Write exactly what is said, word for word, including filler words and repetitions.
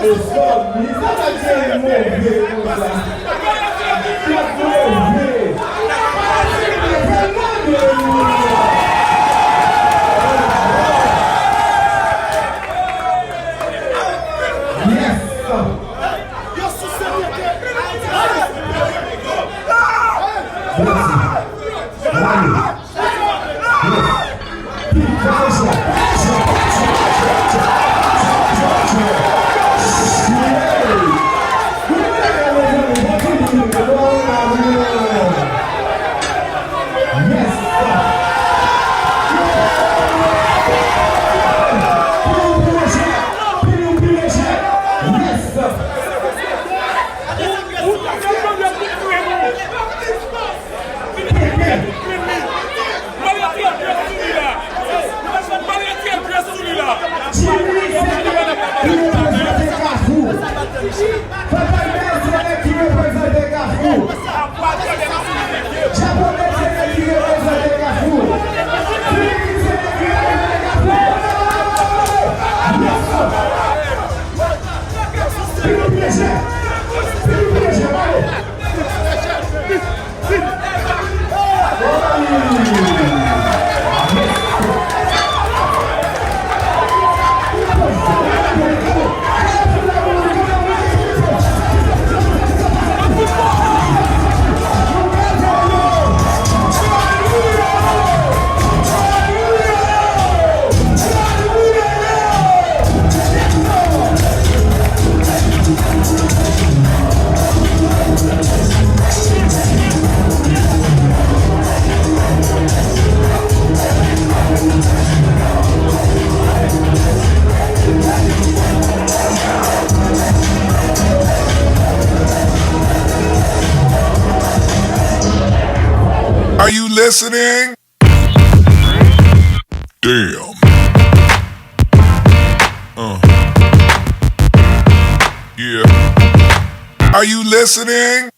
Mezanmi, sa pa t gen move konsa. Sa t move. Yes. Mèsi. Mèsi. Jimmy se nèg ki reprezante Kafou. Fantom Bèl se nèg ki reprezante Kafou. Djapò Bèl se nèg ki reprezante Kafou. Filipi se nèg ki reprezante Kafou. Yes, sir. Filipi lejè. Filipi lejè, ale. Are you listening? Damn. Uh. Yeah. Are you listening?